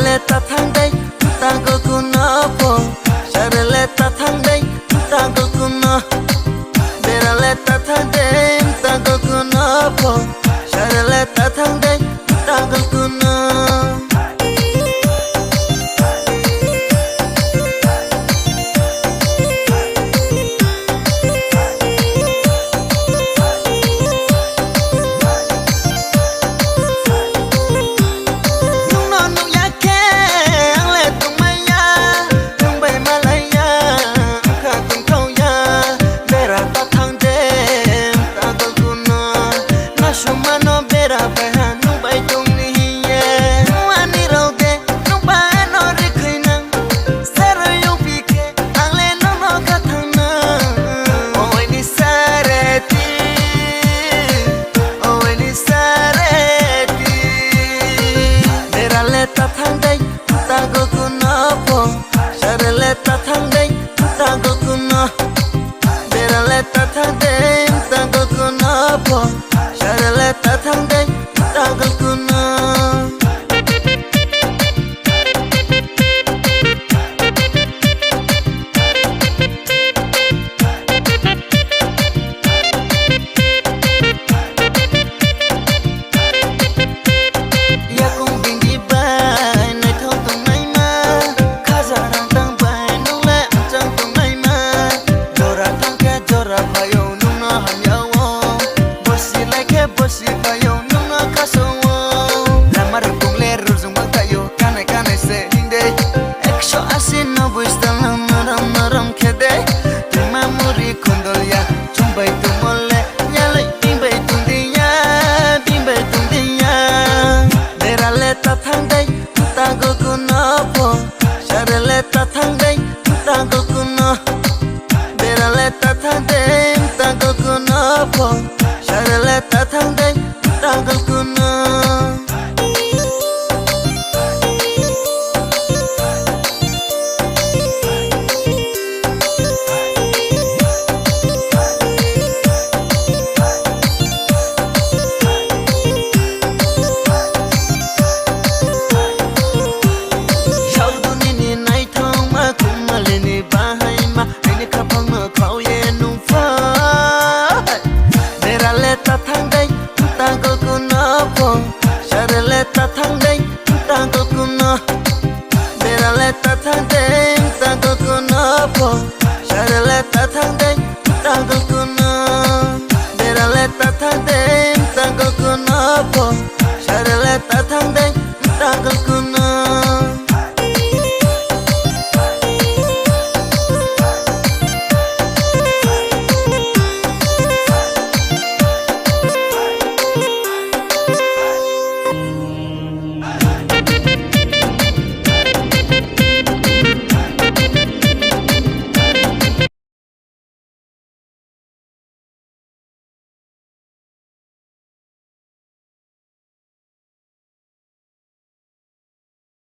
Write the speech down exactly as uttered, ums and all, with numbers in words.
Tathang dei, tagol kuno po. Sarele tathang dei, tagol kuno. Berale tathang dei, tagol kuno po. Sarele tathang dei, tagol kuno. Nungno nukya khe ang le tongmaya, nung bai malaiya, wngkha tongthoya, bera tathang de, tagol kuno, nasumano bera bai ha nung bai tongni hiye, ani rok de, nung bai no rikhui nang, seroi yong pi khe, ang le nungno kha thang nang, o ani sareti. Oeni sareti. Berale tathang dei,